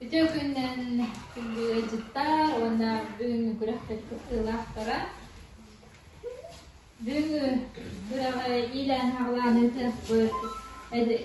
Үтүө күнүнэн күндү ыалдьыттар уонна бүгүҥҥү күрэхпит кыттыылаахтара. Бүгүҥҥү күрэҕи иилээн-саҕалаан ыытыахпыт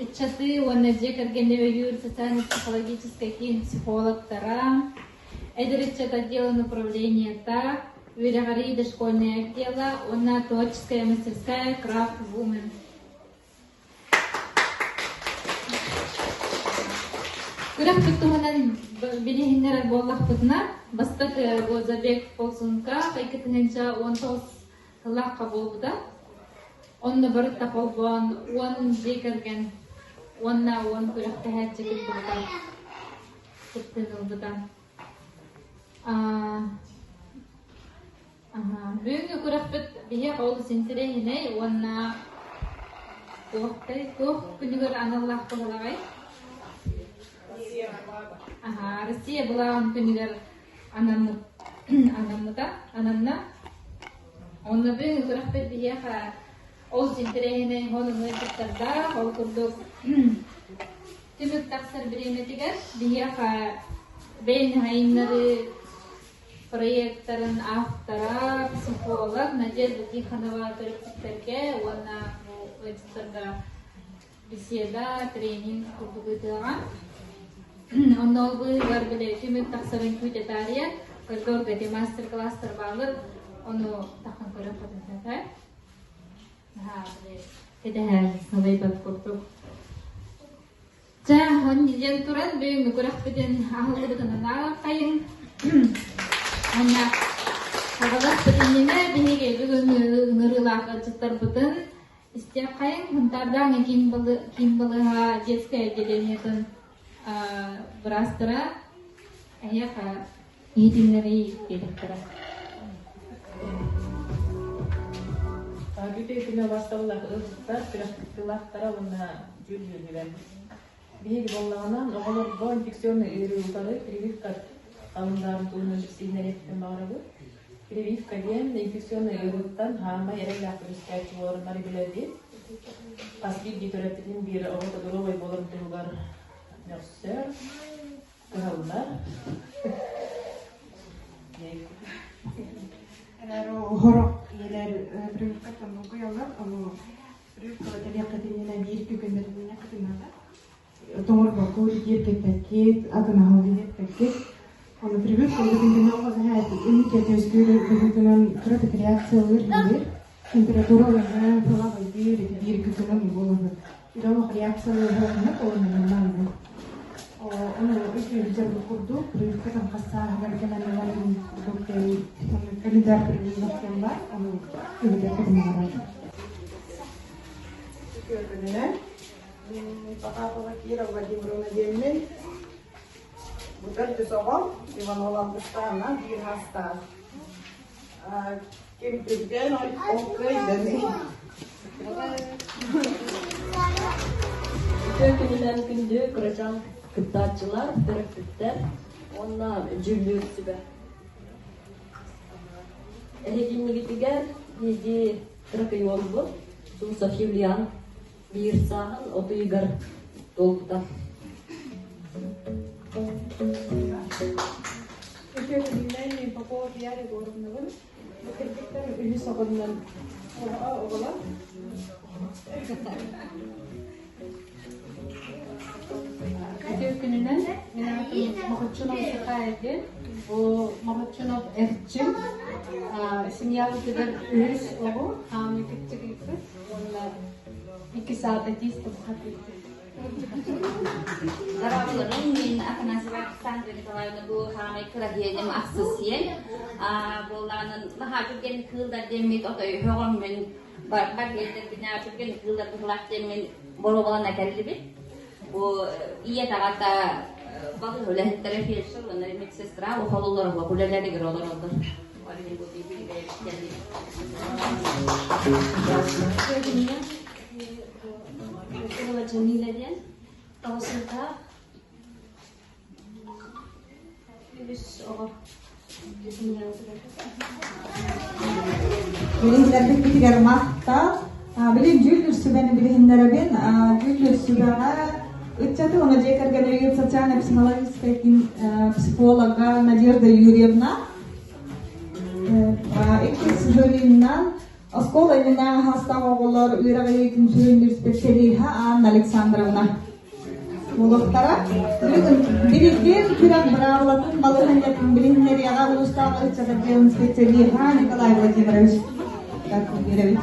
ыччаты уонна дьиэ кэргэни өйүүр социально-психологическай киин психологтара, эдэр ыччат отделын управлениета, үөрэҕирии дошкольнай отдела уонна творческая мастерская Craft Women. Күрэхпит туһунан билиһиннэрэр буоллахпытына, бастакы Забег Полсунка 2019 сыллаахха буолбута. Онно барыта холбоон 10 дьиэ кэргэн уонна 10 күрэхтэһээччи кыттыбыта, кыттыыны ылбыта. Бүгүҥҥү күрэхпит биһиэхэ олус интэриэһинэй уонна туохтай туох күнүгэр аналлаах быһылаҕай? Россия былааҕын күнүгэр анаммыт анаммыта ананна. Онно бүгүҥҥү күрэхпит биһиэхэ олус интэриэһинэй сонуну ыыппыттардаах. Ол курдук түмүк тахсар бириэмэтигэр биһиэхэ бэйэни айыннарыы Проектарын автора, психолог Надежда Тихонова төрөппүттэргэ уонна бу ыалдьыттарга беседа, тренинг курдук ыытыаҕа. Онно ол быыһыгар били түмүк тахсарын күүтэ таарыйа, коридорга ити мастер-класстар бааллар, ону таххан көрүөххүтүн сөп ээ. Наһаа били кэтэһэ сылайбат курдук. Чэ, диэн туран бүгүҥҥү күрэхпитин аһыллыбытынан ааҕаххайыҥ. Уонна саҕалахпыт иннинэ биһиги бүгүҥҥү ыҥырыылаах ыалдьыттарбытын истиэххэйиҥ. Сунтаардааҥы киин балыыһа детскай отделениетын быраастара эһиэхэ иһитиннэрии биэриэхтэрэ. Бүтэ күнэ басталлаах ыалдьыттар, күрэх кыттыылаахтара уонна дьүүллүүрүлэр. Биһиги буоллаҕына, оҕолорго инфекционнай ыарыы утары прививка алындаарын туһунан билсиһиннэриэхпитин баҕарабыт. Прививка диэн инфекционнай ыарыыттан хаамай эрэллээх көмүскээччи буоларын бары билэбит. Хас биирдии төрөппүтүн биир оҕото доруобай буоларын туһугар мөхсөр, кыһаллар. Хорох ийэлэр прививкаттан долгуйаллар, ону Прививкаҕа кэлиэххитинэ биир күннэринэ кытыннылар. Тоҥорбоккут, итиэркэппэккит, атын аһылыгы иһиппэккит. Ону прививка бүтүннүнэ оҕо инникке өскүүр быһыытынан кыра реакциялыыр диир. Температура ылыҥа, тыла байдыыр, ити биир күнүнэн буолуһу. Үрэх реакциялыыр олуннан Ону үтүө курдук прививка там хассааһыгар кэлэн ыларын курдук календарь прививок бар, ону үгүтэр кытыннарар. Үтүө Мин Потапова Кира Владимировна диэммин. Бу төрдүс оҕом Иванова Августаана биир саастаах. Ким түргэн ол кыайданы. Үтүө күнүнэн күндү кырачаан кыттааччылар, төрөппүттэр уонна дьүүллүүр сүбэ. Эһигиннигитигэр биһиги кыракый уолбут Сусов Юлиан биир сааһын от ыйыгар туолбута. Үтүө күнүнэн мин Попова Вера Егоровнабын. Бу кыргыттар үһүс оҕоннон оҕолор. Үтүө күнүнэн мин аатым Мохочунов Сахая диэн. Бу Мохочунов Эрчим семьябытыгар үһүс оҕо, хаамыы кыпчыгыйбыт уонна икки саата тиис тобухатыйбыт. Здравствуйте, мин Афанасьева Александра Николаевна бу хаамай кыраһиэним ахсыс сиэн. Буоллаанын наһаа түргэн кыыллар диэммит отой өһөҕөммүн бар диэтэрбинэ түргэн кыыллар быһылаах диэммин боруобалана кэллибит. Бу ийэ таҕата балыыһа үлэһиттэрэ фельдшер уонна медсестра ухолулар үлэлэригэр олороллор. Ол иһин бу кэллибит. Джамиля диэн тоҕус сыллаах үһүс оҕо Билиһиннэрбиппитигэр махтал. Билин дьүүллүүр сүбэни билиһиннэрэбин. Дьүүллүүр сүбэҕэ. Ыччаты уонна дьиэ кэргэн өйүүр социально-психологическай киин психолога Надежда Юрьевна. Иккис жюриннан оскуола иннинээҕи саастаах оҕолор үөрэҕириитин сүрүннүүр специалиһа Анна Александровна буолуохтара. Билигин күрэх быраабылатын балаһыанньатын билиһиннэриэҕэ улуустааҕы ыччат отделын специалиһа Николай Владимирович биэрэбит.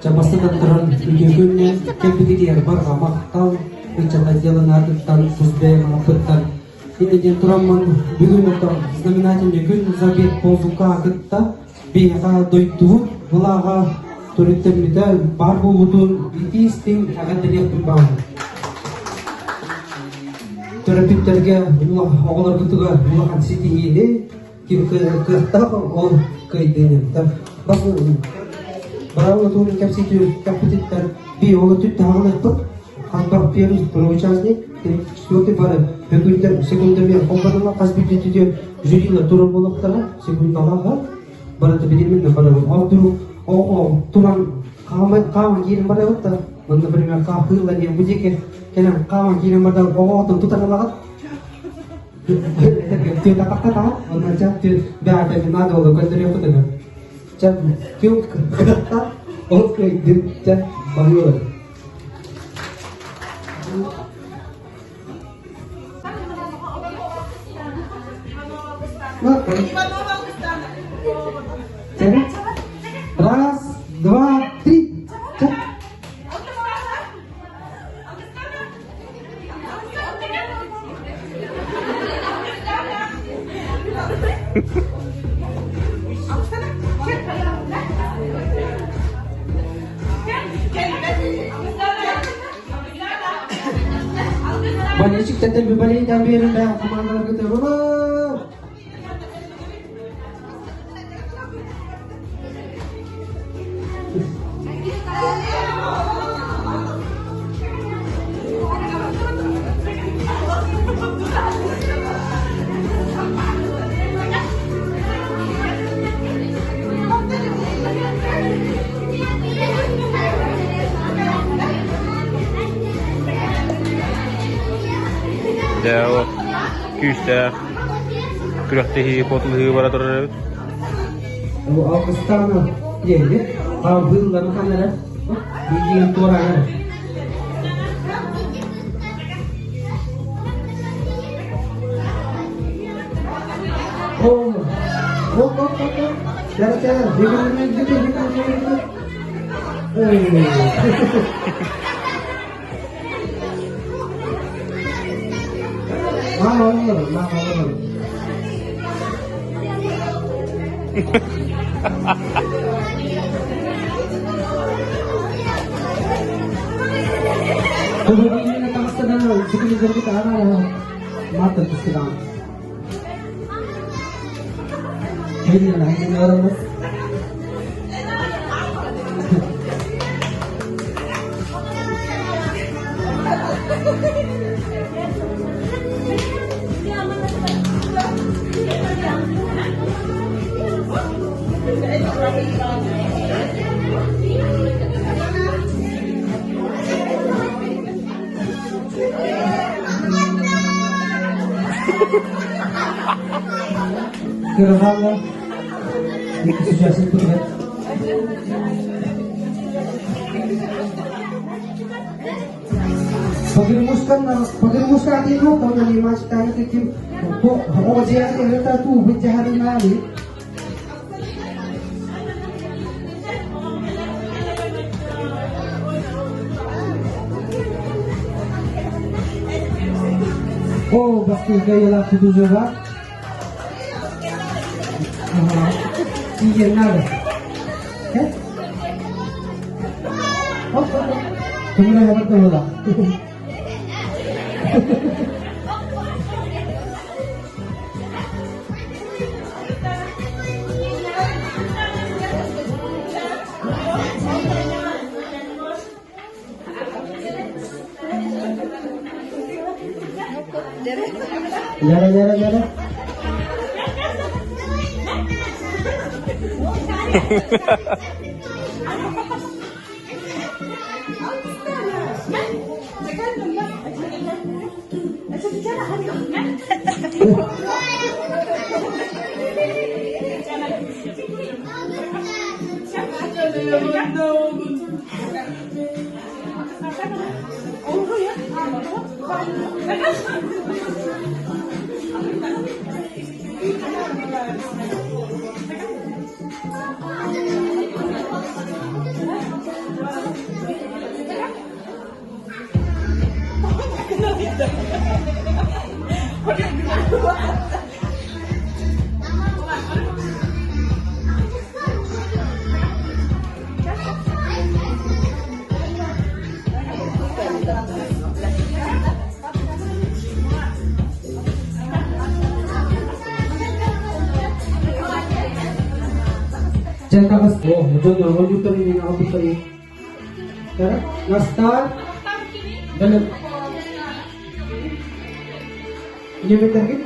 Чабастатан туран үтүө күннэн кэлбитигэр барҕа махтал ыччат отделын аатыттан тус бэйэм ааппыттан Инньэ диэн тураммын бүгүн ото знаменательный күн забег ползунка кытта биһиэхэ дойдубут былааҕа төрүттэммитэ баар буолбутун итии-истиҥ эҕэрдэлиэхпин баҕарабын. Төрөппүттэргэ оҕолоргутугар улахан ситиһиини ким кыахтаах ол кыайдыын Бас браво туһунан кэпсэтии кэппититтэр би ол өттүт таһаҕалыахпыт Хас первый, второй участник, четвертый бары секунда секундомер холбонула хас биирдии жюрилар турар буолуохтара секундалааҕа барыта билимин барабыт ол туру ол туран хааман хааман киирэн барабыт да например хаахыылла диэн бу диэки кэлэн хааман киирэн барда оҕоҕотун тутан ылаҕыт түөтахта таҕат онно ча бэҕэтэ надо было көрдөрүөххүт ына ча ким кытта ол кыайдым ча баһыылар Раз, два, три. Болельщиктэртэн болельщиктар биэрэн командаларгыт ура! Дьэ, ол күүстээх күрэхтэһии куоталаһыы бара турар эбит. Алгыстаана диэни хаалбыылларын ханнара биирдиин туораанар. О, о, о, о, о. Чара, чара, Кырҕаала Pagrimuskan tinu kau na lima citanya tikim ko jiya kereta tu bicara nali. Oh, basti gaya lah kudu juga. Iya nada. Eh? Oh, Kemudian dapat bola. Jara jara jara. Дьэ таҕыс. О, дьон оҕонньуттар иҥин аҕалбыттар Настаа, бэлэм. Ньэмэтэргит?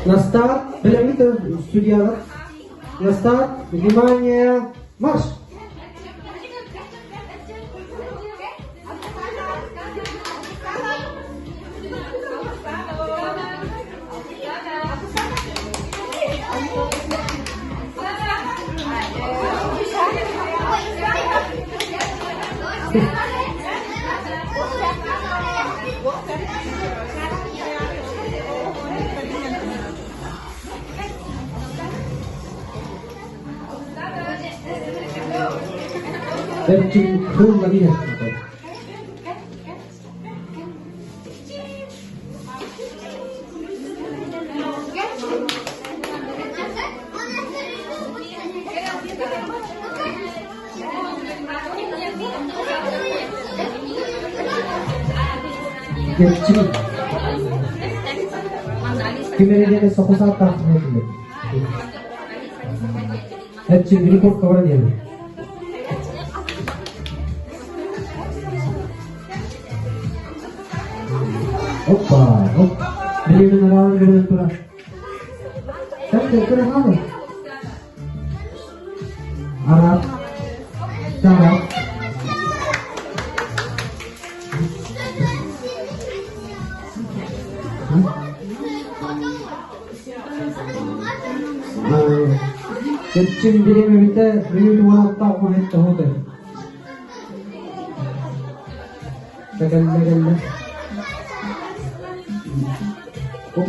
Настаа, бэлэммит судьялар. На старт, внимание, марш! Эрчим кыыллары иһэттэ. Эрчим Ким эрэ сокусааттаах Эрчим били курка диэн. Опа, оп. Билимен араан көрөн турар. Тәтте көрө Араб, Тарап. Эрчим бириэмэбитэ мүнүүт уон алтаах тоһута. Кэллэ кэллэ. Оп.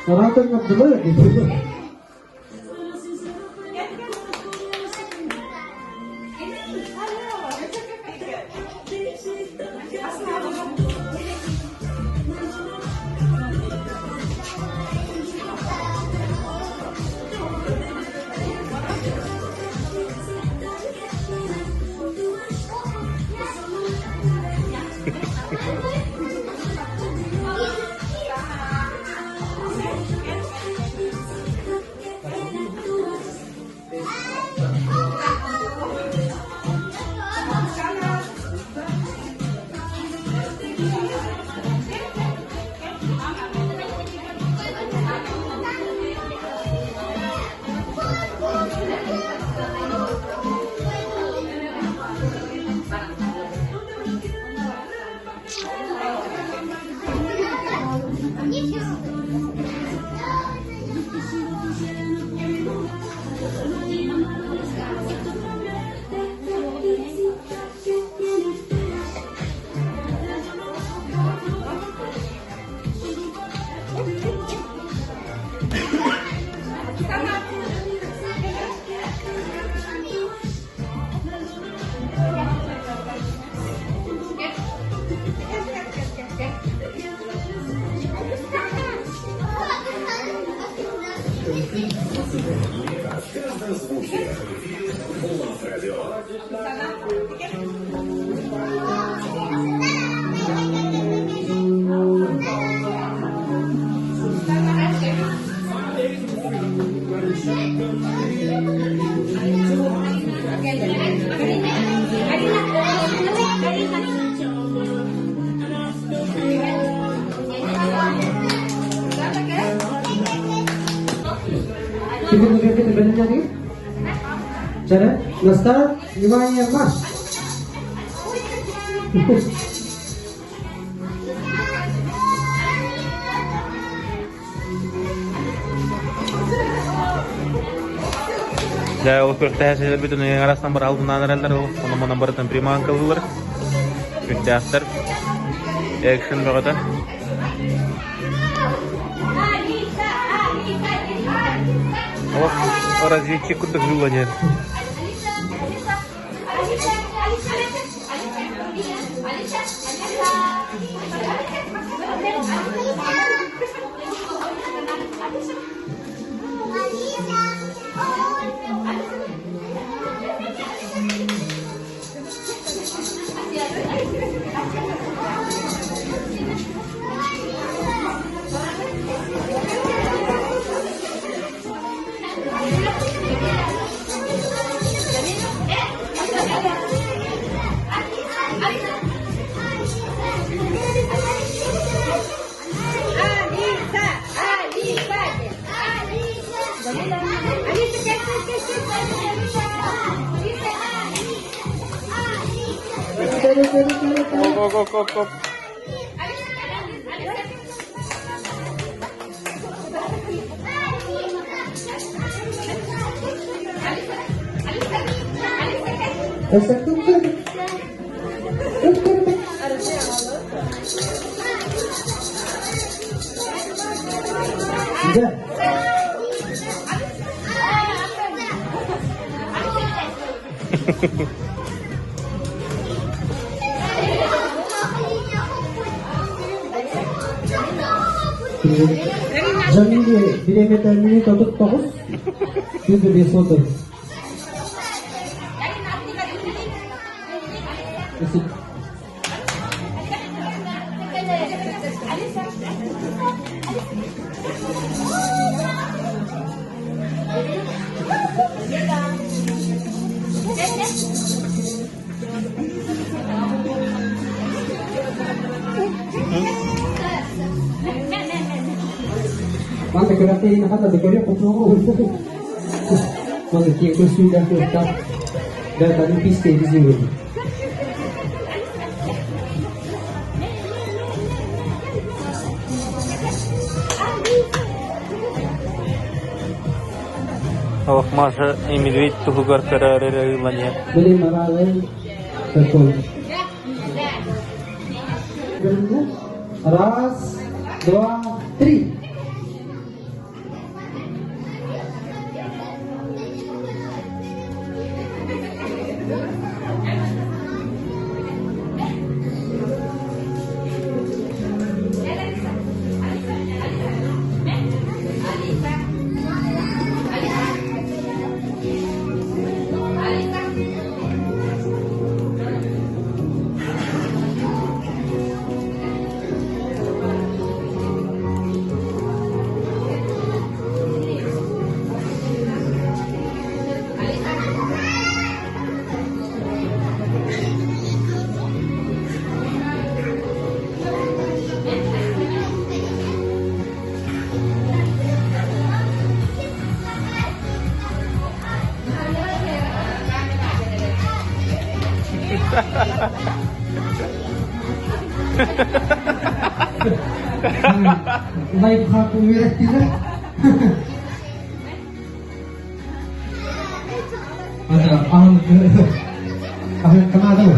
Саратов Абдулла Ким кыргыты бэлэмнэри? Чара, на старт, внимание, марш! Дьэ, ол күрэхтэһээччилэрбит араастан бар албыннаан эрэллэр, ол онон-манан барытын приманкалыыллар. Күрдээхтэр. Экшен бөҕөтө. Олох разведчик курдук жуула диэн. Оп, оп, оп, оп. Да. Жамиле бириэмэтэ минут 39, 25 30. Манна күрэхтэһиини ханна да көрүөх кутуоҕу. Манна киэҥ көстүүлээх кыахтаах бэрт олимпийскай резервин. Олох Маша и медведь туһугар көрөөр эрэ ыылланиа. Были моралей такой. Раз, два, три. Лайфхак үөрэттилэр. Ата аһын аһын канада бу.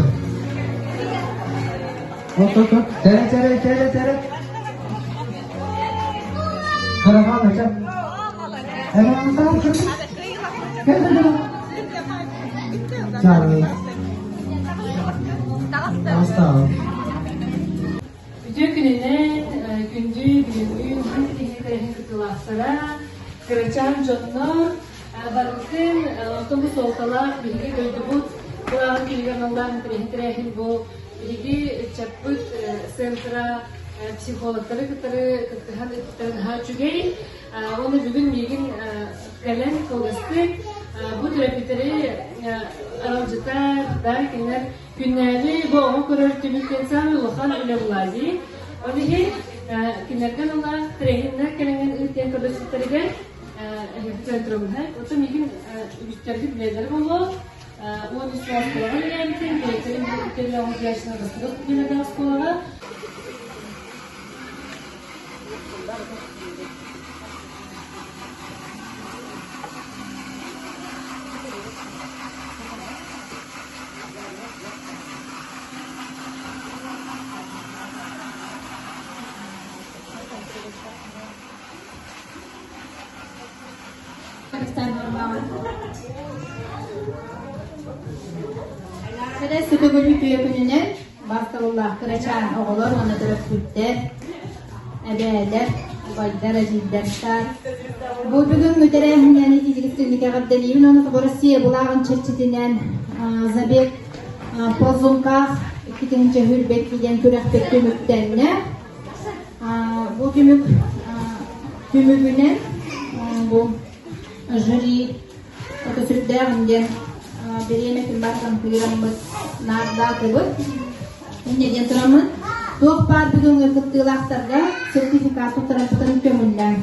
От от от. Тере тере тере тере. Карахан ача. Hemen tamam Gel gel. Ciao. Ciao. Үтүө күнүнэн, күндү бүгүҥҥү маһын ситиһии тэрээһин кыттыылаахтара, кырачаан дьоннор, барыбытын оттон бу суолталаах биһиги дойдубут кураанах күнүгэр аналлаах интэриэһин тэрээһин бу биһиги ыччаппыт центра психологтары кытары кыттыһан ыыппыттарын наһаа үчүгэй. Уонна бүгүн миигин кэлэн кылгастык бу төрөппүттэри аралдьытар, да кинилэр Күннээҕи бу оҕо көрөр түмүктэн саамай улахан үлэ булаадьый. Ол иһин кинилэртэн ыла трениннэр кэлэҥҥин ыыт диэн көрдөспүттэригэр. Эһиги центрыбыһа. Оттон миигин үгүстэргит билэллэрэ буолуо. 13 сыл оскуолаҕа үлэлээбитим. Директорым Виктория Лукьяновна Бастыров диэн оскуолаҕа. Сүтүгүн үтүө күнүнэн Бастабыллаах кырачаан оҕолор уонна төрөппүттэр, эбээлэр, убайдар, эдьиийдэр Бу бүгүҥҥү тэрээһиннэни итиитигиттинник эҕэрдэлиибин уонна Россия былааҕын чэрчитинэн Забег ползунках 2021 диэн күрэхпит түмүктэннэ. Бу түмүк түмүгүнэн бу жюри Ото сүрдээҕин диэн бириэмэтин барытын тыыраммыт, наардаатыбыт. Инньэ диэн тураммын, туох баар бүгүҥҥү кыттыылаахтарга сертификат туттарарбытын көҥүллээн.